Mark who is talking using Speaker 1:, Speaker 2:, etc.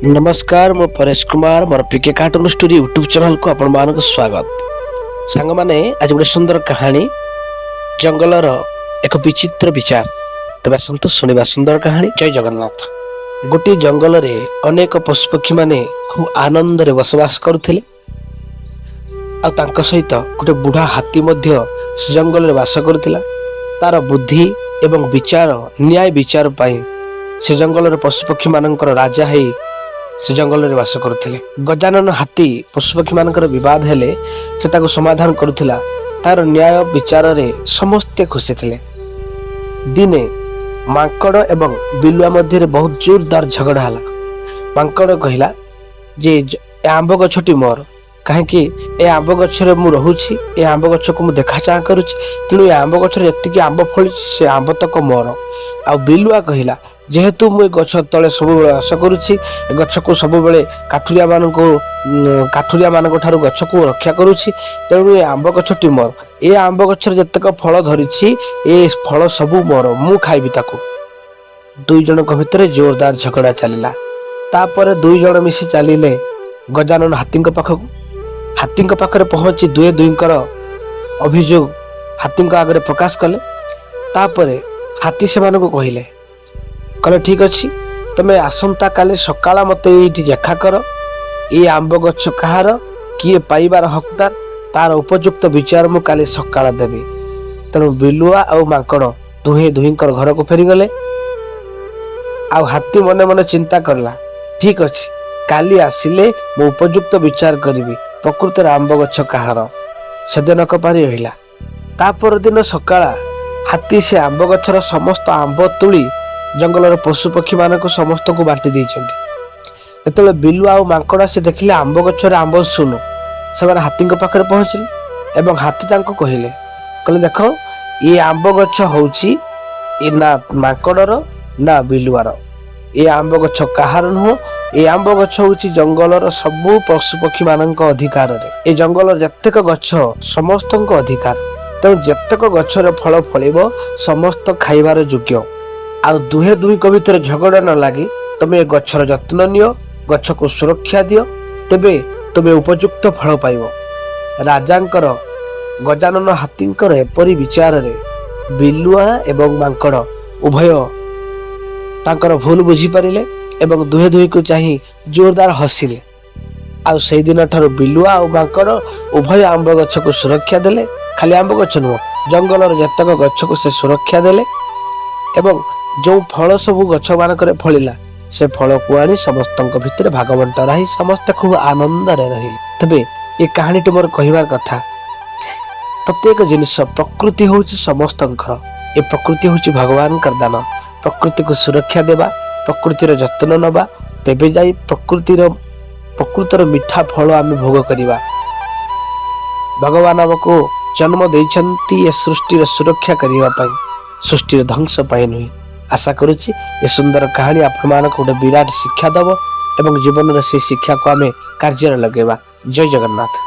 Speaker 1: ନମସ୍କାର, ମୁଁ ପରେଶ କୁମାର। ମୋର ପିକେ କାର୍ଟୁନ ଷ୍ଟୋରି ୟୁଟ୍ୟୁବ୍ ଚ୍ୟାନେଲକୁ ଆପଣମାନଙ୍କୁ ସ୍ୱାଗତ। ସାଙ୍ଗମାନେ, ଆଜି ଗୋଟେ ସୁନ୍ଦର କାହାଣୀ, ଜଙ୍ଗଲର ଏକ ବିଚିତ୍ର ବିଚାର। ତେବେ ଆସନ୍ତୁ ଶୁଣିବା ସୁନ୍ଦର କାହାଣୀ। ଜୟ ଜଗନ୍ନାଥ। ଗୋଟିଏ ଜଙ୍ଗଲରେ ଅନେକ ପଶୁପକ୍ଷୀମାନେ ଖୁବ୍ ଆନନ୍ଦରେ ବସବାସ କରୁଥିଲେ। ଆଉ ତାଙ୍କ ସହିତ ଗୋଟେ ବୁଢ଼ା ହାତୀ ମଧ୍ୟ ସେ ଜଙ୍ଗଲରେ ବାସ କରୁଥିଲା। ତାର ବୁଦ୍ଧି ଏବଂ ବିଚାର, ନ୍ୟାୟ ବିଚାର ପାଇଁ ସେ ଜଙ୍ଗଲର ପଶୁପକ୍ଷୀମାନଙ୍କର ରାଜା ହେଇ ସେ ଜଙ୍ଗଲରେ ବାସ କରୁଥିଲେ। ଗଜାନନ ହାତୀ ପଶୁପକ୍ଷୀମାନଙ୍କର ବିବାଦ ହେଲେ ସେ ତାକୁ ସମାଧାନ କରୁଥିଲା। ତାର ନ୍ୟାୟ ବିଚାରରେ ସମସ୍ତେ ଖୁସି ଥିଲେ। ଦିନେ ମାଙ୍କଡ଼ ଏବଂ ବିଲୁଆ ମଧ୍ୟରେ ବହୁତ ଜୋରଦାର ଝଗଡ଼ା ହେଲା। ମାଙ୍କଡ଼ କହିଲା ଯେ ଏ ଆମ୍ବ ଗଛଟି ମୋର। କାହିଁକି ଏ ଆମ୍ବ ଗଛରେ ମୁଁ ରହୁଛି, ଏ ଆମ୍ବ ଗଛକୁ ମୁଁ ଦେଖା ଚାହାଁ କରୁଛି, ତେଣୁ ଏ ଆମ୍ବ ଗଛରେ ଯେତିକି ଆମ୍ବ ଫଳିଛି, ସେ ଆମ୍ବ ତକ ମୋର। ଆଉ ବିଲୁଆ କହିଲା, ଯେହେତୁ ମୁଁ ଏ ଗଛ ତଳେ ସବୁବେଳେ ବାସ କରୁଛି, ଏ ଗଛକୁ ସବୁବେଳେ କାଠୁରିଆମାନଙ୍କ ଠାରୁ ଗଛକୁ ରକ୍ଷା କରୁଛି, ତେଣୁ ଏ ଆମ୍ବ ଗଛଟି ମୋର। ଏ ଆମ୍ବ ଗଛରେ ଯେତେକ ଫଳ ଧରିଛି, ଏ ଫଳ ସବୁ ମୋର, ମୁଁ ଖାଇବି ତାକୁ। ଦୁଇ ଜଣଙ୍କ ଭିତରେ ଜୋରଦାର ଝଗଡ଼ା ଚାଲିଲା। ତାପରେ ଦୁଇ ଜଣ ମିଶି ଚାଲିଲେ ଗଜାନନ ହାତୀଙ୍କ ପାଖକୁ। ହାତୀଙ୍କ ପାଖରେ ପହଞ୍ଚି ଦୁହେଁ ଦୁହିଁଙ୍କର ଅଭିଯୋଗ ହାତୀଙ୍କ ଆଗରେ ପ୍ରକାଶ କଲେ। ତାପରେ ହାତୀ ସେମାନଙ୍କୁ କହିଲେ, "ଠିକ୍ ଅଛି, ତମେ ଆସନ୍ତାକାଲି ସକାଳ ମୋତେ ଏଇଠି ଦେଖା କର। ଏଇ ଆମ୍ବ ଗଛ କାହାର, କିଏ ପାଇବାର ହକଦାର, ତାର ଉପଯୁକ୍ତ ବିଚାର ମୁଁ କାଲି ସକାଳ ଦେବି।" ତେଣୁ ବିଲୁଆ ଆଉ ମାଙ୍କଡ଼ ଦୁହେଁ ଦୁହିଁଙ୍କର ଘରକୁ ଫେରିଗଲେ। ଆଉ ହାତୀ ମନେ ମନେ ଚିନ୍ତା କଲା, ଠିକ୍ ଅଛି, କାଲି ଆସିଲେ ମୁଁ ଉପଯୁକ୍ତ ବିଚାର କରିବି, ପ୍ରକୃତରେ ଆମ୍ବ ଗଛ କାହାର। ସେଦିନକ ପାରି ରହିଲା। ତା ପରଦିନ ସକାଳ ହାତୀ ସେ ଆମ୍ବ ଗଛର ସମସ୍ତ ଆମ୍ବ ତୋଳି ଜଙ୍ଗଲର ପଶୁ ପକ୍ଷୀମାନଙ୍କୁ ସମସ୍ତଙ୍କୁ ବାଣ୍ଟି ଦେଇଛନ୍ତି। ଯେତେବେଳେ ବିଲୁଆ ଆଉ ମାଙ୍କଡ଼ ଆସି ଦେଖିଲେ ଆମ୍ବ ଗଛରେ ଆମ୍ବ ଶୂନ, ସେମାନେ ହାତୀଙ୍କ ପାଖରେ ପହଞ୍ଚିଲେ ଏବଂ ହାତୀ ତାଙ୍କୁ କହିଲେ, "ଦେଖ, ଏ ଆମ୍ବ ଗଛ ହଉଛି ଏ ନା ମାଙ୍କଡ଼ର ନା ବିଲୁଆର। ଏ ଆମ୍ବ ଗଛ କାହାର ନୁହଁ। ଏ ଆମ୍ବ ଗଛ ହଉଛି ଜଙ୍ଗଲର ସବୁ ପଶୁପକ୍ଷୀମାନଙ୍କ ଅଧିକାରରେ। ଏ ଜଙ୍ଗଲର ଯେତେକ ଗଛ, ସମସ୍ତଙ୍କ ଅଧିକାର। ତେଣୁ ଯେତେକ ଗଛର ଫଳ ଫଳିବ, ସମସ୍ତ ଖାଇବାର ଯୋଗ୍ୟ। ଆଉ ଦୁହେଁ ଦୁହିଁଙ୍କ ଭିତରେ ଝଗଡ଼ା ନ ଲାଗି ତମେ ଏ ଗଛର ଯତ୍ନ ନିଅ, ଗଛକୁ ସୁରକ୍ଷା ଦିଅ, ତେବେ ତୁମେ ଉପଯୁକ୍ତ ଫଳ ପାଇବ।" ରାଜାଙ୍କର, ଗଜାନନ ହାତୀଙ୍କର ଏପରି ବିଚାରରେ ବିଲୁଆ ଏବଂ ମାଙ୍କଡ଼ ଉଭୟ ତାଙ୍କର ଭୁଲ ବୁଝିପାରିଲେ ଏବଂ ଦୁହେଁ ଦୁହିଁକୁ ଚାହିଁ ଜୋରଦାର ହସିଲେ। ଆଉ ସେଇଦିନ ଠାରୁ ବିଲୁଆ ଆଉ ମାଙ୍କଡ଼ ଉଭୟ ଆମ୍ବ ଗଛକୁ ସୁରକ୍ଷା ଦେଲେ। ଖାଲି ଆମ୍ବ ଗଛ ନୁହଁ, ଜଙ୍ଗଲର ଯେତେକ ଗଛକୁ ସେ ସୁରକ୍ଷା ଦେଲେ ଏବଂ ଯେଉଁ ଫଳ ସବୁ ଗଛମାନଙ୍କରେ ଫଳିଲା, ସେ ଫଳକୁ ଆଣି ସମସ୍ତଙ୍କ ଭିତରେ ଭାଗ ବଣ୍ଟରା ହେଇ ସମସ୍ତେ ଖୁବ ଆନନ୍ଦରେ ରହିଲେ। ତେବେ ଏ କାହାଣୀଟି ମୋର କହିବାର କଥା, ପ୍ରତ୍ୟେକ ଜିନିଷ, ପ୍ରକୃତି ହେଉଛି ସମସ୍ତଙ୍କର। ଏ ପ୍ରକୃତି ହେଉଛି ଭଗବାନଙ୍କର ଦାନ। ପ୍ରକୃତିକୁ ସୁରକ୍ଷା ଦେବା, ପ୍ରକୃତିର ଯତ୍ନ ନେବା, ତେବେ ଯାଇ ପ୍ରକୃତର ମିଠା ଫଳ ଆମେ ଭୋଗ କରିବା। ଭଗବାନ ଆମକୁ ଜନ୍ମ ଦେଇଛନ୍ତି ଏ ସୃଷ୍ଟିର ସୁରକ୍ଷା କରିବା ପାଇଁ, ସୃଷ୍ଟିର ଧ୍ୱଂସ ପାଇଁ ନୁହେଁ। ଆଶା କରୁଛି ଏ ସୁନ୍ଦର କାହାଣୀ ଆପଣମାନଙ୍କୁ ଗୋଟେ ବିରାଟ ଶିକ୍ଷା ଦେବ ଏବଂ ଜୀବନରେ ସେଇ ଶିକ୍ଷାକୁ ଆମେ କାର୍ଯ୍ୟରେ ଲଗାଇବା। ଜୟ ଜଗନ୍ନାଥ।